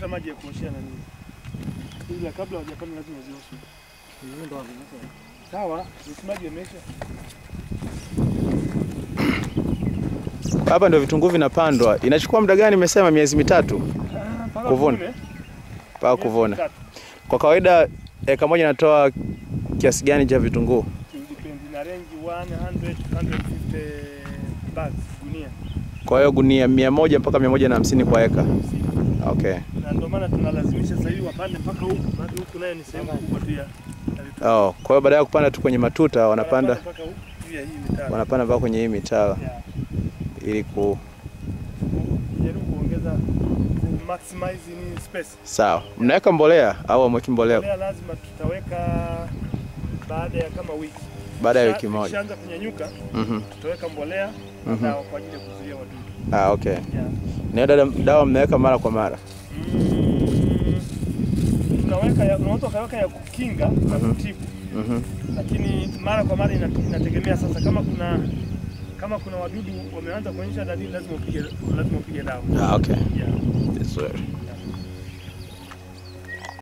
Hata maji ya kuoshea na nini. Ila kabla hawajapanda lazima zioshwe. Sawa, maji yameisha. Hapa ndio vitunguu vinapandwa. Inachukua muda gani nimesema miezi mitatu? Kuvuna. Mpaka kuvuna. Kwa kawaida eka moja inatoa kiasi gani cha vitunguu? Na range 100 150 bags gunia. Kwa hiyo gunia 100 mpaka 150 kwa eka. Okay. Na ndio maana tunalazimisha sasa hivi wapande mpaka huku, maana huku nayo ni sehemu kubwa tu ya. Oh, kwa hiyo baada ya kupanda tu kwenye matuta wanapanda mpaka huku juu ya hii mitala. Wanapanda mpaka kwenye hii mitala. Yeah. Ili kujaribu kuongeza maximize ni space. Sawa. Mnaweka mbolea au hamweki mbolea? Mbolea lazima tutaweka baada ya kama wiki. Baada ya wiki moja. Kishaanza kunyanyuka, tutaweka mbolea na kwa ajili ya kuzuia wadudu. Ah, okay. Yeah. Na dawa mnaweka mara kwa mara? Tunaweka, unaweza ukaweka ya kukinga na kutibu. Lakini mara kwa mara inategemea sasa kama kuna wadudu wameanza kuonyesha dalili lazima upige dawa. Ah, okay. Yeah. Vizuri.